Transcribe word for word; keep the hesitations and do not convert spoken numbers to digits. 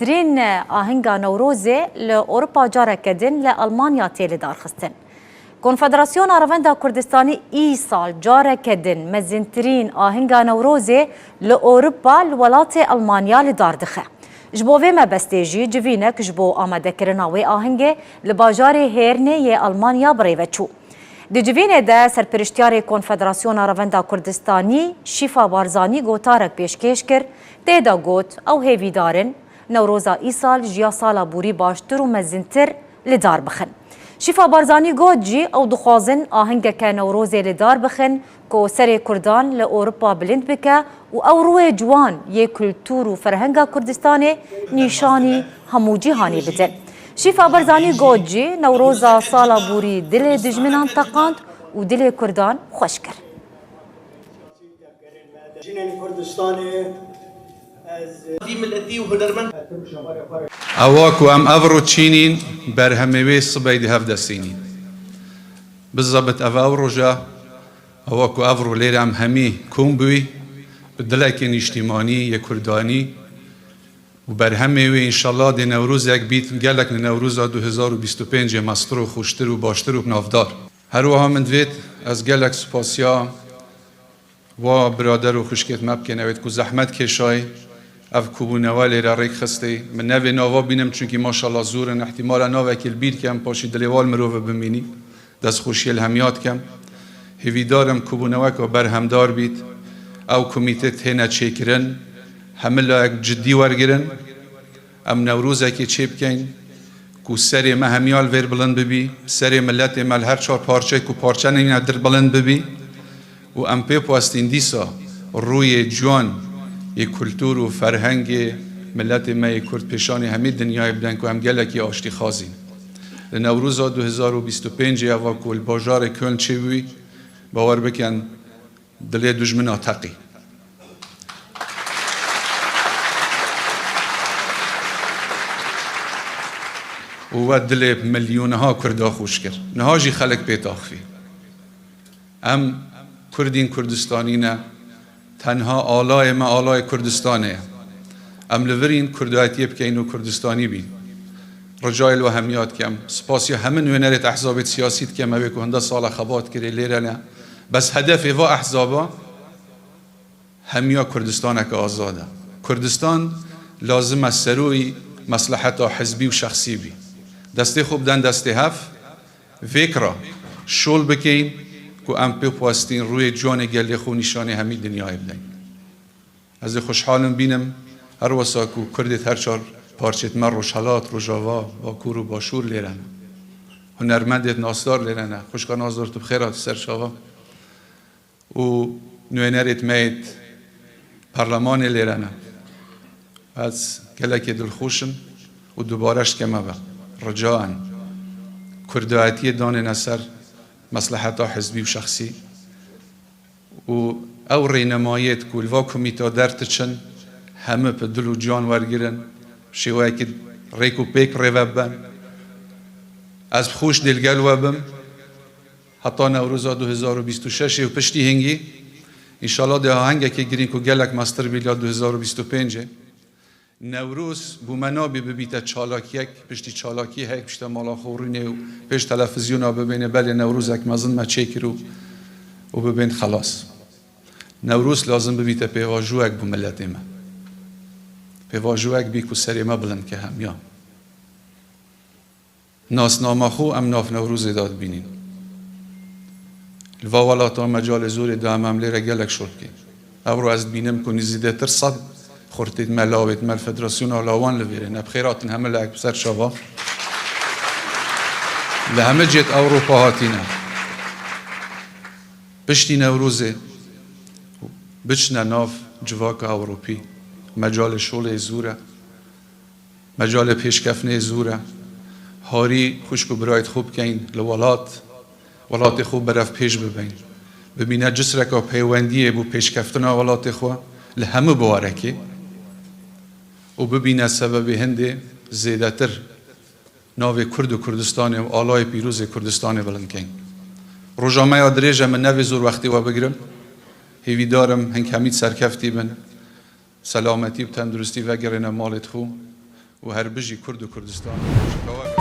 Mezintirîn ahinga Newrozê li Ewropa careke din li Almanya tê lidarxistin. Konfederasyona Revenda Kurdistanî îsal careke din mezintirîn ahinga Newrozê li Ewropa li welatê Almanya li dar dixe. Ji bo vê mebestê jî civînek ji bo amadekirina wê ahingê li bajarê Hêrnê yê Almanya bi rê ve çû. Di civînê de serpiriştiyarê Konfederasyona Revenda Kurdistanî Şîfa Barzanî gotarek pêşkêş kir, tê de got ew hêvîdar in Newroza îsal ji ya sala borî baştir û mezintir li dar bixin. Şîfa Barzanî got jî ew dixwazin ahingeke Newrozê li dar bixin ku serê Kurdan li Ewropa bilind bike û ew rûyê ciwan yê kultûr û ferhenga Kurdistanê nîşanî hemû cîhanê bidin. Şîfa Barzanî got jî Newroza sala borî dilê dijminan teqand û dilê Kurdan xweş kir. Jinên Kurdistanê, ez vî miletî û hunermend. Ewa ku em evro çînîn, berhemê wê sibey di hev de sînîn. Bizabit ev ew roja, ewa ku evro lêre em hemî kom bûyî, bi dilekê nîştîmanî yê kurdanî û berhemê wê înşallah dê Newrozek bît, gelek li Newroza du hezar û bîst û pêncê mestir û xweştir û baştir û navdar. Her wiha min divêt ez gelek spasiya wa birader û xwişkêt me bikên, ewêt ku zehmet kêşayî, ev kûbûnewe lêre rêk xistê. Min nevê nava bînim, çunkî maşallah zor in. Îhtîmala navekî li bîr kem, paşî dilê wal mirove bimînî. Destxweşiyê li hemiya dikem. Hêvîdar im kûbûneweka berhemdar bît. Ew komîte têne çêkirin, hemî layek cidî wergirin. Em Newrozekê çêbikeyn ku serê me hemiya li vêr bilind bibî, serê miletê me li her çar parçeyê ku parçe nîne dir bilind bibî û em pê westîn dîsa rûyê ciwan yê kultûr û ferhengê miletê me yê Kurd pêşanî hemî dinyayê bidin ku em gelekî aştîxwazîn. Li Newroza du hezar û bîst û pêncê eva ku li bajarê Köln çêbûyî, bawer bikin, dilê dijmina teqî. Û we dilê milyoneha Kurda xweş kir. Niha jî xelk pê taxivî. Em Kurdîn, Kurdistanî ne. Tenha alayê me alayê Kurdistanê ye. Em li vir în Kurdatiyê bikeyn û Kurdistanî bîn. Ricayê li we hemiya dikem. Spasiya hemî nûnerêt ehzabêt siyasî dikem, ew ê ku hinde sala xebat kirê lêre ne. Bes hedefê va ehzaba hemiya Kurdistaneke azad e. Kurdistan lazim e serûyî mesleheta hizbî û şexsî bî. Destê xwe biden destê hev, vêk re şol bikeyn ku em pê westîn rûyê ciwanê gelê xwe nîşanê hemî dinyayê bideyn. Ez ê xweşhal im bînim her wesa ku Kurdêt her çar parçêt me Rojhelat, Rojava, Bakur û Başûr lêre ne. Hunermendêt nasdar lêre ne. Xwişka nasdar tu bi xêr hatî ser çava. Û nûnerêt me yêt perlemanê lêre ne. Ez gelekê dilxweş im û dubare ji keme ve rica em Kurdatiyê danêne ser mesleheta hizbî û şexsî û ew rênemayêt ku li va komîta derdiçin hemî bi dil û ciwan wergirin, şêweyekî rêk û pêk rê ve biben. Ez bi xweş dê li gel we bim. Heta Newroza du hezar û bîst û şeş ê û piştî hingî, înşallah dê ahengekê girîng ku gelek mestir bî la du hezar û bîst û pêncê. Newroz bo me nabî bibîte çalakiyek, piştî çalakiyê heyek bişte mala xwe rûnê û pêş televizyona bibêne belê Newrozek mezin me çêkir û, û bibên xelas. Newroz lazim bibîte pêvajoyek bo miletê me. Pêvajoyek bî ku serê me bilind ke hemiya. Nasnama xwe em nav Newrozê de dibînîn. Li va welata mecalê zorê da em, em lêre gelek şol bikên. Evro ez dibînim ku nîzî zêdetir sed xurtêt me, lawêt me li Federasyona Lawan li vêrê ne. Bi xêr hatin hemî layek bi ser çava. Li hemî cêt Ewropa hatîne. Piştî Newrozê biçine nav civaka Ewropî. Mecalê şolê zor e. Mecalê pêşkeftinê zor e. Harî xwişk û birayêt xwe bikeyn li welat, welatê xwe berev pêş bibeyn. Bibîne cisreka peywendiyê bo pêşkeftina welatê xwe li hemû biwarekê û bibîne sebebê hindê zêdetir navê Kurd û Kurdistanê û alayê pîrozê Kurdistanê bilind keyn. Roja me ya dirêj e, min nevê zor wextê we bigirim. Hêvîdar im hingkemît serkeftî bin. Selametî û tenduristî vegerêne malêt xwe. û her bijî Kurd û Kurdistan û Rojava.